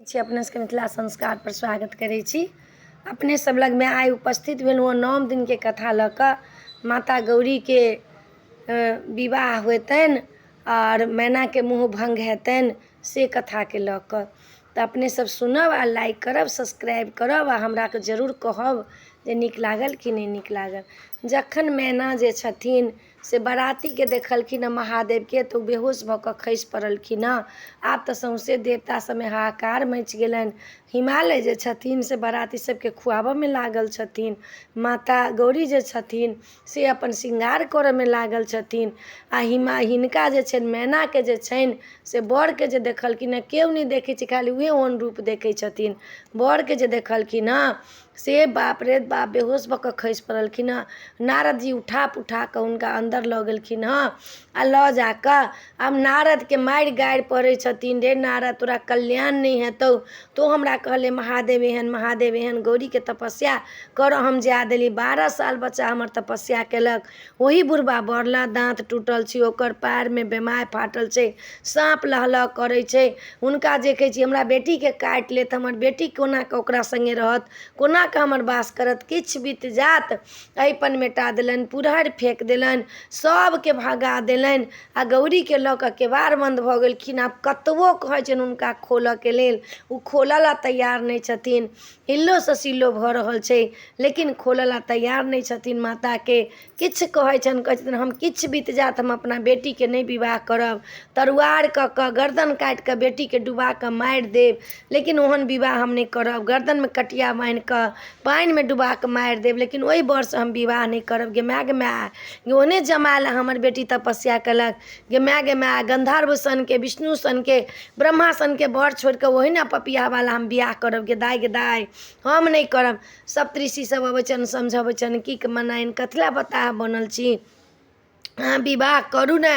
छी अपने सबके मिथिला संस्कार पर स्वागत करै छी। अपने सब लगमे आइ उपस्थित भेलहुँ हँ नवम दिनके कथा लऽ कऽ। माता गौरीके विवाह होइतनि आओर मैनाके मोह भङ्ग हेतनि से कथाके लऽ कऽ। तऽ अपने सब सुनब आ लाइक करब, सब्सक्राइब करब आ हमरा के जरूर कहब जे नीक लागल कि नहि नीक लागल। जखन मैना जे छथिन से बरातीके देखलखिन हँ महादेवके, तऽ ओ बेहोश भऽ कऽ खसि पड़लखिन हँ। आब तऽ सौँसे देवता सबमे हाहाकार मचि गेलनि। हिमालय जे छथिन से बराती सबके खुआबऽमे लागल छथिन। माता गौरी जे छथिन से अपन श्रृंगार करऽमे लागल छथिन। आ हिमा हिनका जे छनि, मैनाके जे छनि से बरके जे देखलखिन हँ, केओ नहि देखै छै, खाली उएह ओहन रूप देखै छथिन। बरके जे देखलखिन हँ से बाप रे बाप बेहोश भऽ कऽ खसि पड़लखिन हँ। नारद जी उठा पुठा कऽ हुनका अन्दर लऽ गेलखिन हँ आ लऽ जा कऽ आब नारदके मारि गारि पढ़ै छथिन। रे नारद, तोरा कल्याण नहि हेतौ, तोँ हमरा कहले महादेव एहन, महादेव एहन, गौरीके तपस्या करऽ हम जाय देली। 12 साल बच्चा हमर तपस्या केलक, ओही बुढ़बा बरला दाँत टूटल छै, ओकर पएरमे बेमाय फाटल छै, साँप लहलह करै छै, हुनका देखै छी हमरा बेटीके काटि लेत, हमर बेटी कोना कऽ ओकरा सङ्गे रहत, कोना कऽ हमर वास करत। किछु बीत जात अहिपन मेटा देलनि, पुरहरि फेँक देलनि, सभके भगा देलनि आ गौरीके लऽ कऽ केबाड़ बन्द भऽ गेलखिन। आब कतबो कहै छियनि हुनका खोलऽके लेल, ओ खोलऽ लए तैयार नहि छथिन। हिल्लोसँ सिल्लो भऽ रहल छै लेकिन खोलऽ लए तैयार नहि छथिन। माताके किछु कहै छनि, कहै छथिन हम किछु बीत जायत हम अपना बेटीके नहि विवाह करब, तरुआर कऽ कऽ गर्दन काटि कऽ बेटीके डुबा कऽ मारि देब, लेकिन ओहन विवाह हम नहि करब। गर्दनमे कटिया बान्हि कऽ पानिमे डुबा कऽ मारि देब, लेकिन ओहि बरसँ हम विवाह नहि करब। गे माय, गे माय, ओहने जमाय लए हमर बेटी तपस्या केलक। गे माय, गे माय, गन्धर्व सनके, विष्णु सनके, ब्रह्मा सनके बर छोड़ि कऽ ओहिना पपियावला हम बियाह करब? गे दाइ, गे दाइ, हम नहि करब। सप्तऋषि सब अबै छनि, समझबै छनि, की मनाइन कथी लए बताह बनल छी अहाँ, विवाह करू ने।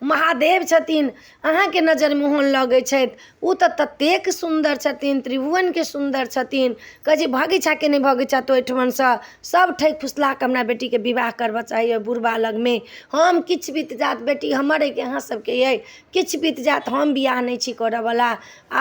महादेव छथिन, अहाँके नजरिमे ओहन लगै छथि, ओ तऽ ततेक सुन्दर छथिन, त्रिभुवनके सुन्दर छथिन। कहै छै भगै छऽ कि नहि भगै छऽ तू एहिठमनसँ? सब ठकि फुसला कऽ हमरा बेटीके विवाह करबऽ चाहैए बुढ़बा लगमे। हम किछु बीत जायत, बेटी हमर अइ कि अहाँ सबके अइ? किछु बीत जायत हम बियाह नहि छी करऽवला।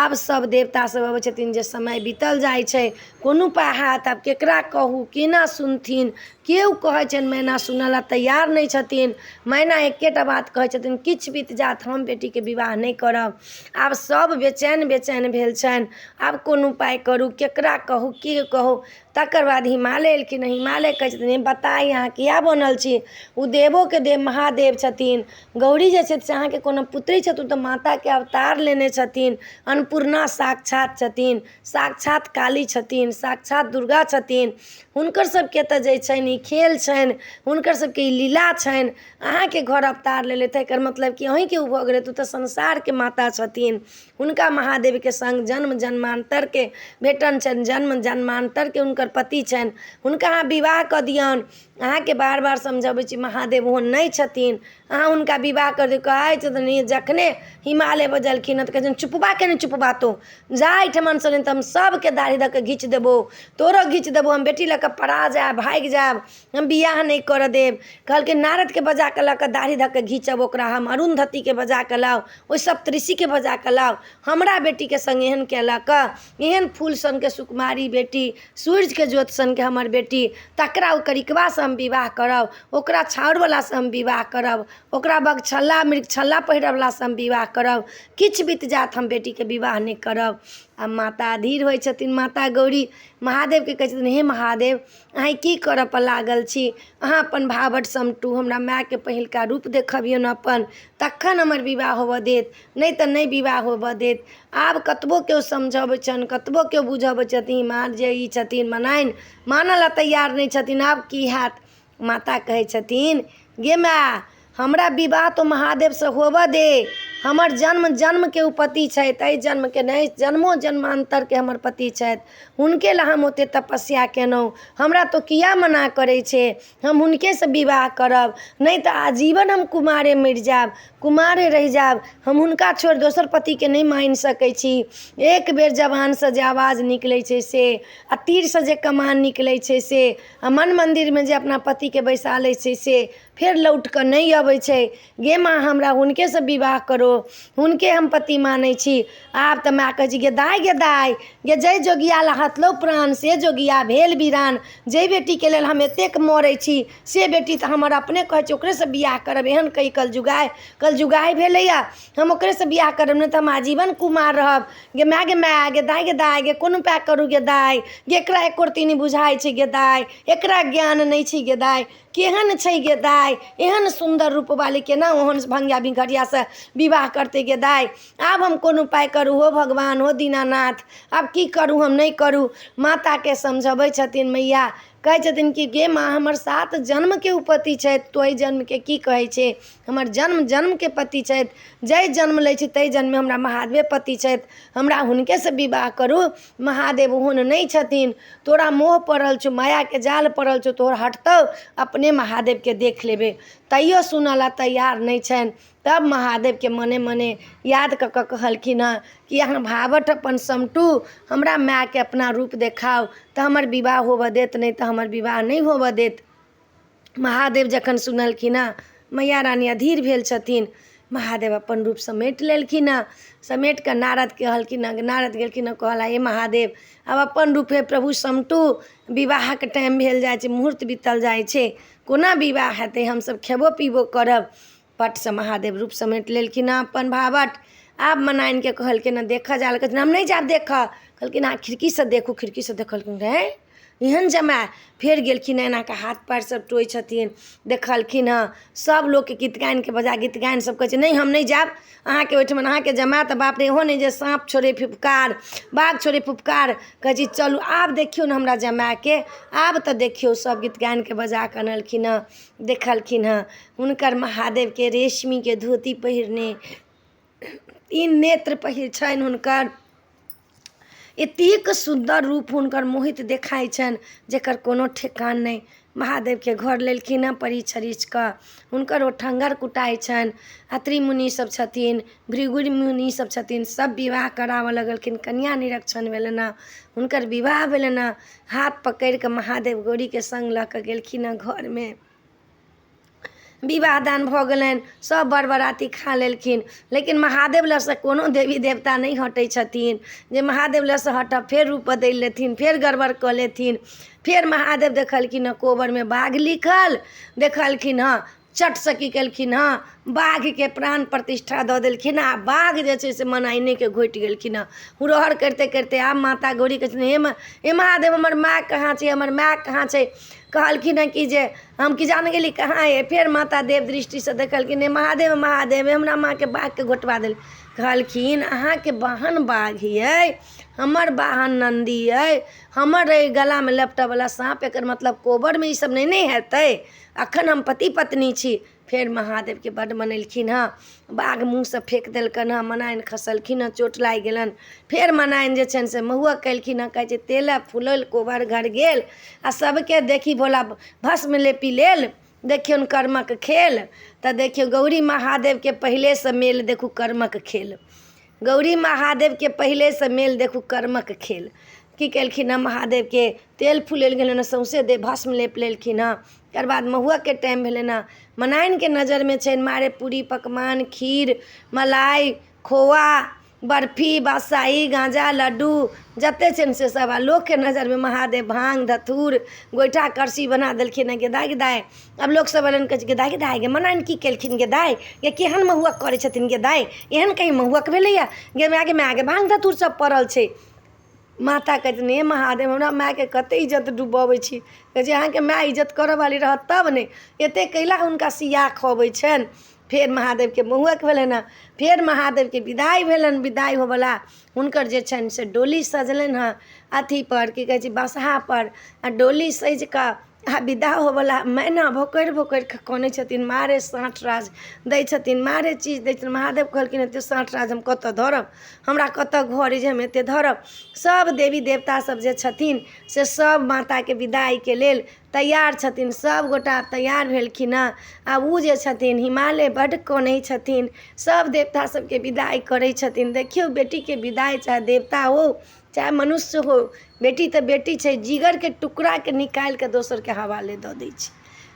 आब सब देवता सब अबै छथिन जे समय बीतल जाइ छै, कोन उपाय हैत? आब केकरा कहू, केना सुनथिन? केओ कहै छनि मैना सुनऽ लए तैयार नहि छथिन। मैना एकेटा बात कहै छथिन, किछु बीत जायत हम बेटीके विवाह नहि करब। आब सब बेचैन बेचैन भेल छनि। आब कोन उपाय करू, केकरा कहू, की कहू? तकर बाद हिमालय एलखिन। हिमालय कहै छथिन, बताइ अहाँ किया बनल छी? ओ देवोके देव महादेव छथिन। गौरी जे छथि से अहाँके कोनो पुत्री छथि, ओ तऽ माताके अवतार लेने छथिन, अन्नपूर्णा साक्षात छथिन, साक्षात काली छथिन, साक्षात दुर्गा छथिन। हुनकर सबके तऽ जे छनि ई खेल छनि, हुनकर सबके ई लीला छनि। अहाँके घर अवतार लेलथि, एकर मतलब कि अहीँके ओ भऽ गेलथि। ओ तऽ संसारके माता छथिन। हुनका महादेवके सङ्ग जन्म जन्मान्तरके भेटन छनि, जन्म जन्मान्तरके हुनकर पति छनि। हुनका अहाँ विवाह कऽ दियौन। अहाँके बार बार समझबै छी, महादेव ओहन नहि छथिन, अहाँ हुनका विवाह कऽ दियौ। कहै छथिन, जखने हिमालय बजलखिन हँ तऽ कहै छथिन, चुपबा के नहि चुपबा, तू जा एहिठमनसँ, नहि तऽ हम सभके दाढ़ी दऽ कऽ घीच देबौ, तोरो घीच देबौ। हम बेटी लऽ कऽ पड़ा जायब, भागि जायब, हम बियाह नहि करऽ देब। कहलखिन, नारदके बजा कऽ लऽ कऽ दाढ़ी धऽ कऽ घीचब ओकरा हम, अरुन्धतीके बजा कऽ लाउ, ओहि सप्तऋषिके बजा कऽ लाउ, हमरा बेटीके सङ्ग एहन केलक। एहन फूल सनके सुकुमारी बेटी, सूर्यके ज्योत सनके हमर बेटी, तकरा ओ करिकबासँ हम विवाह करब? ओकरा छाउरवलासँ हम विवाह करब? ओकरा बगछल्ला मृगछल्ला पहिरऽवलासँ हम विवाह करब? किछु बीत जायत हम बेटीके विवाह नहि करब। आ माता अधीर होइ छथिन। माता गौरी महादेवके कहै छथिन, हे महादेव, अहाँ की करऽ पर लागल छी? अहाँ अपन भावट समटू, हमरा मायके पहिलका रूप देखबियौन अपन, तखन हमर विवाह होबऽ देत, नहि तऽ नहि विवाह होबऽ देत। आब कतबो केओ समझबै छनि, कतबो केओ बुझबै छथिन, माँ जे ई छथिन मनाइन मानऽ लए तैयार नहि छथिन। आब की हैत? माता कहै छथिन, गे माय, हमरा विवाह तऽ महादेवसँ होबऽ दे। हमर जन्म जन्मके ओ पति छथि, एहि जन्मके नहि, जन्मो जन्मान्तरके हमर पति छथि। हुनके लए हम ओतेक तपस्या केलहुँ, हमरा तोँ किया मना करै छै? हम हुनकेसँ विवाह करब, नहि तऽ आजीवन हम कुमारे मरि जायब, कुमारे रहि जायब। हम हुनका छोड़ि दोसर पतिके नहि मानि सकै छी। एक बेर जबानसँ जे आवाज निकलै छै से, आ तीरसँ जे कमान निकलै छै से, आ मन मन्दिरमे जे अपना पतिके बैसा लै छै से फेर लौट कऽ नहि अबै छै। गे माँ, हमरा हुनकेसँ विवाह करो। ओ हुनके हम पति मानै छी। आब तऽ माय कहै छै, गे दाय, गे दाय गे, जै जोगिया लए हथलौ प्राण से जोगिया भेल वीरान। जाहि बेटीके लेल हम एतेक मरै छी से बेटी तऽ हमर अपने कहै छै ओकरेसँ बियाह करब। एहन कही कलजुगाइ कलजुगाइ भेलैए, हम ओकरेसँ बियाह करब, नहि तऽ हम आजीवन कुमार रहब। गे माय, गे माय, गे दाय, गे दाय गे, कोन उपाय करू गे दाय गे? एकरा एको रत्ती नहि बुझाइ छै गे दाय, एकरा ज्ञान नहि छै गे दाय। केहन छै गे दाय? एहन सुन्दर रूपवाली केना ओहन भंगिया भिखरियासँ विवाह करतै गे दाय? आब हम कोन उपाय करू? हो भगवान, हो दीनानाथ, आब की करू, हम नहि करू। माताके समझबै छथिन मैया, कहै छथिन कि गे माँ, हमर 7 जन्मके ओ पति छथि, तू एहि जन्मके की कहै छै? हमर जन्म जन्मके पति छथि, जाहि जन्म लै छी ताहि जन्ममे हमरा महादेवे पति छथि, हमरा हुनकेसँ विवाह करू। महादेव ओहन नहि छथिन, तोरा मोह पड़ल छौ, मायाके जाल पड़ल छौ, तोहर हटतौ अपने महादेवके देख लेबै। तैयो सुनऽ लए तैयार नहि छनि। तब महादेवके मने मने याद कऽ कऽ कहलखिन हँ कि अहाँ भावट अपन समटू, हमरा मायके अपना रूप देखाउ तऽ हमर विवाह होबऽ देत, नहि तऽ हमर विवाह नहि होबऽ देत। महादेव जखन सुनलखिन हँ, मैया रानी अधीर भेल छथिन। महादेव अपन रूप समेट लेलखिन हँ। समेट कऽ नारद कहलखिन हँ, नारद गेलखिन हँ, कहला, हे महादेव, आब अपन रूप हे प्रभु समटू, विवाहके टाइम भेल जाइ छै, मुहूर्त बीतल जाइ छै, कोना विवाह हेतै? हमसब खेबो पीबो करब। पटसँ महादेव रूप समेट लेलखिन हँ अपन भावट। आब मनाइनके कहलखिन हँ देखऽ जाय लए। कहलखिन हम नहि जायब देखऽ। कहलखिन अहाँ खिड़कीसँ देखू। खिड़कीसँ देखलखिन, रे एहन जमाय। फेर गेलखिन, एना कऽ हाथ पाएर सब टोइ छथिन, देखलखिन हँ। सब लोकके गीत गानिके बजा, गीत गानि सब कहै छै, नहि हम नहि जायब अहाँके ओहिठमन, अहाँके जमाय तऽ बाप रे एहो नहि जे साँप छोड़ै फुफकार, बाघ छोड़ै फुफकार। कहै छी चलू आब देखियौ ने हमरा जमायके, आब तऽ देखियौ। सब गीत गानिके बजा कऽ अनलखिन हँ, देखलखिन हँ हुनकर महादेवके रेशमीके धोती पहिरने, 3 नेत्र पहिर छनि हुनकर, एतेक सुन्दर रूप हुनकर मोहित देखाइ छनि जकर कोनो ठेकान नहि। महादेवके घर लेलखिन हँ परिछ अरिछ कऽ, हुनकर ओठङ्गर कुटाइ छनि। अत्रि मुनि सब छथिन, भृगु मुनि सब छथिन, सब विवाह कराबऽ लगलखिन। कन्या निरीक्षण भेलनि हँ, हुनकर विवाह भेलनि हँ। हाथ पकड़ि कऽ महादेव गौरीके सङ्ग लऽ कऽ गेलखिन हँ घरमे, विवाह दान भऽ गेलनि, सब बर बराती खा लेलखिन। लेकिन महादेव लगसँ कोनो देवी देवता नहि हटै छथिन जे महादेव लगसँ हटब, फेर रूप बदलि लेथिन, फेर गड़बड़ कऽ लेथिन। फेर महादेव देखलखिन हँ कोबरमे बाघ लिखल देखलखिन हँ, चटसँ की केलखिन हँ बाघके प्राण प्रतिष्ठा दऽ देलखिन। आ बाघ जे छै से मनाइनेके घोटि गेलखिन हँ। हुरहर करिते करिते आब माता गौरी कहै छथिन, हे महादेव, हमर माय कहाँ छै? हमर माय कहाँ छै? कहलखिन हँ कि जे हम की जान गेली कहाँ अइ। फेर माता देव दृष्टिसँ देखलखिन, हे महादेव महादेव, हमरा माँके बाघके घोटबा देल। कहलखिन अहाँके वाहन बाघ अइ, हमर वाहन नन्दी अइ, हमर अइ गलामे लपटऽवला साँप, एकर मतलब कोबरमे ई सब नहि ने हेतै, अखन हम पति पत्नी छी। फेर महादेवके बड्ड मनेलखिन हँ, बाघ मुँहसँ फेक देलकनि हँ, मनाइन खसलखिन हँ, चोट लागि गेलनि। फेर मनाइन जे छनि से महुअक केलखिन हँ। कहै छै तेल फुलल कोबर घर गेल आ सबके देखी भोला भस्म लेपी लेल, देखियौन कर्मक खेल। तऽ देखियौ गौरी महादेवके पहिलेसँ मेल, देखू कर्मक खेल। गौरी महादेवके पहिलेसँ मेल, देखू कर्मक खेल। की केलखिन हँ महादेवके तेल फुलेल गेलनि हँ, सौँसे देह भस्म लेप लेलखिन हँ। तकर बाद महुअकके टाइम भेलनि हँ, मनाइनके नजरिमे छनि मारे पूरी पकवान, खीर मलाई खोआ बर्फी बादशाही गाँजा लड्डू जते छनि से सब। आ लोकके नजरिमे महादेव भाँग धथूर गोइठा करसी बना देलखिन हँ। गे दाय गे दाय, आब लोक सब एलनि, कहै छै गे दाय गे दाय गे, मनाइन की केलखिन गे दाय गे? केहन महुअक करै छथिन गे दाय? एहन कहीं महुअक भेलैया गे माय गे माय गे? भाँग धथूर सब पड़ल छै। माता कहै छथिन, हे महादेव, हमरा मायके कते इज्जत डुबबै छी। कहै छै अहाँके माय इज्जत करऽवाली रहत तब ने, एते कैला हुनका सिया खुअबै छनि। फेर महादेवके महुअक भेलनि हँ, फेर महादेवके विदाइ भेलनि। विदाइ होबऽला हुनकर जे छनि से डोली सजलनि हँ अथीपर, की कहै छै, बसहापर। आ डोली सजि कऽ आ विदा होबऽला मैना भोकरि भोकरि कऽ कनै छथिन, मारे साँठ राज दै छथिन, मारे चीज दै छथिन। महादेव कहलखिन एते साँठ राज हम कतऽ धरब? हमरा कतऽ घर अइ जे हम एते धरब? सब देवी देवता सब जे छथिन से सब माताके विदाइके लेल तैयार छथिन। सब गोटा तैयार भेलखिन हँ। आ उ जे छथिन हिमालय बड्ड कनै छथिन, सब देवता सबके विदाइ करै छथिन। देखियौ बेटीके विदाइ, चाहे देवता हो चाहे मनुष्य हो, बेटी तऽ बेटी छै, जिगरके टुकड़ाके निकालि कऽ दोसरके हवाले दऽ दै छै।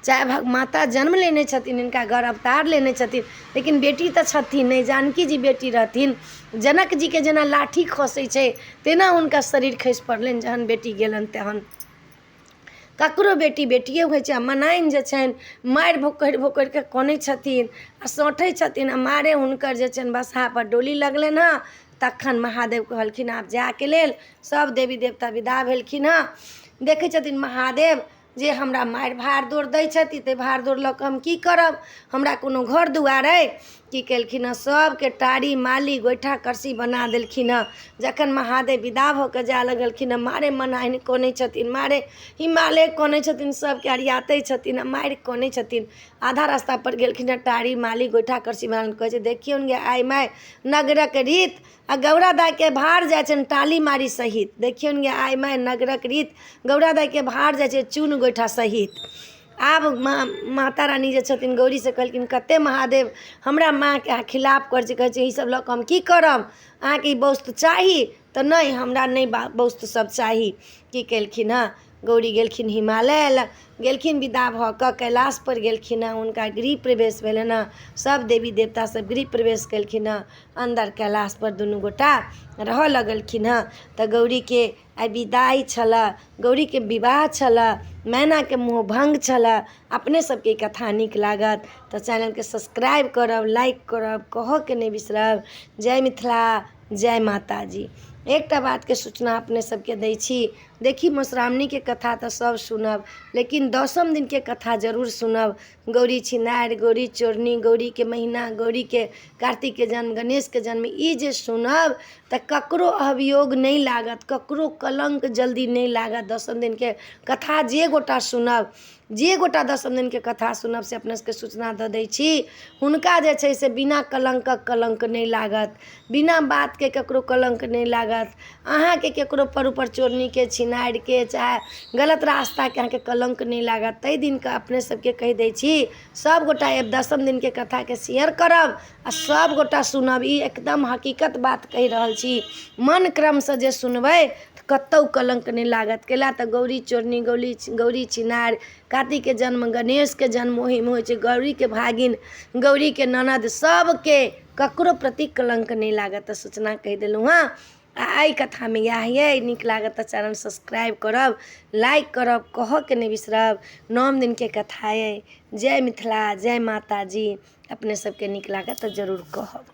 चाहे माता जन्म लेने छथिन, हिनका घर अवतार लेने छथिन, लेकिन बेटी तऽ छथिन नहि। जानकी जी बेटी रहथिन, जनक जीके जेना लाठी खसै छै तेना हुनका शरीर खसि पड़लनि जहन बेटी गेलनि तहन। ककरो बेटी बेटिए होइ छै। आ मनाइन जे छनि मारि भोकरि भोकरिके कनै छथिन आ सौंठै छथिन, आ मारे हुनकर जे छनि बसहापर डोली लगलनि हँ। तखन महादेव कहलखिन आब जायके लेल। सभ देवी देवता विदा भेलखिन हँ। देखै छथिन महादेव जे हमरा मारि भार दौड़ दै छथि, तऽ भार दौड़ लऽ कऽ हम की करब? हमरा कोनो घर दुआरि अइ? की केलखिन हँ, सभके टारी माली गोइठा करसी बना देलखिन हँ। जखन महादेव विदा भऽ कऽ जाय लगलखिन हँ, मारे मनाइन कनै छथिन, मारे हिमालय कनै छथिन, सभके अरियातै छथिन आ मारि कनै छथिन। आधा रास्तापर गेलखिन हँ, टारी माली गोइठा करसी बना कहै छै, देखियौन गे आइ माय नगरक रीत, आ गौरा दाइके भार जाइ छनि टाली मारी सहित। देखियौन गे आइ माय नगरक रीत, गौरा दाइके भार जाइ छै चून गोइठा सहित। आब माता रानी जे छथिन गौरीसँ कहलखिन, कते महादेव हमरा माँके अहाँ खिलाफ करै छै? कहै छै, ईसभ लऽ कऽ हम की करब? अहाँके ई वस्तु चाही तऽ नहि, हमरा नहि वस्तु सब चाही। की केलखिन हँ, गौरी गेलखिन हिमालय गेलखिन, विदा भऽ कऽ कैलाशपर गेलखिन हँ। हुनका गृह प्रवेश भेलनि हँ, सभ देवी देवता सब गृह प्रवेश केलखिन हँ। अन्दर कैलाशपर दुनू गोटा रहऽ लगलखिन हँ। तऽ गौरीके आइ विदाइ छलऽ, गौरीके विवाह छलऽ, मैनाके मोह भङ्ग छलऽ। अपने सबके कथा नीक लागत तऽ चैनलके सब्सक्राइब करब, लाइक करब, कहऽके नहि बिसरब। जय मिथिला, जय माताजी। एकटा बातके सूचना अपने सबके दै छी। देखी, मधुश्रावणीके कथा तऽ सब सुनब, लेकिन दसम दिनके कथा जरूर सुनब। गौरी छिनारि, गौरी चोरनी, गौरीके महीना, गौरीके कार्तिकके जन्म, गणेशके जन्म, ई जे सुनब तऽ ककरो अभियोग नहि लागत, ककरो कलङ्क जल्दी नहि लागत। दसम दिनके कथा जे गोटा सुनब, जे गोटा दसम दिनके कथा सुनब, से अपने सबके सूचना दऽ दै छी, हुनका जे छै से बिना कलङ्कक कलङ्क नहि लागत, बिना बातके ककरो कलङ्क नहि लागत। अहाँके ककरो पर ऊपर चोरनीके, छिनारिके, चाहे गलत रास्ताके अहाँके कलङ्क नहि लागत। ताहि दिनके अपने सबके कहि दै छी, सभगोटा दसम दिनके कथाके शेयर करब आ सभगोटा सुनब। ई एकदम हकीकत बात कहि रहल छी। मन क्रमसँ जे सुनबै तऽ कतहु कलङ्क नहि लागत। कैला तऽ गौरी चोरनी, गौरी छिनारि, कार्तिकके जन्म, गणेशके जन्म ओहीमे होइ छै, गौरीके भागिन, गौरीके ननद, सबके ककरो प्रति कलङ्क नहि लागत। तऽ सूचना कहि देलहुँ हँ। आ एहि कथामे इएह अइ। नीक लागत तऽ चैनल सब्सक्राइब करब, लाइक करब, कहऽके नहि बिसरब। नओम दिनके कथा अइ। जय मिथिला, जय माताजी। अपने सबके नीक लागत तऽ जरूर कहब।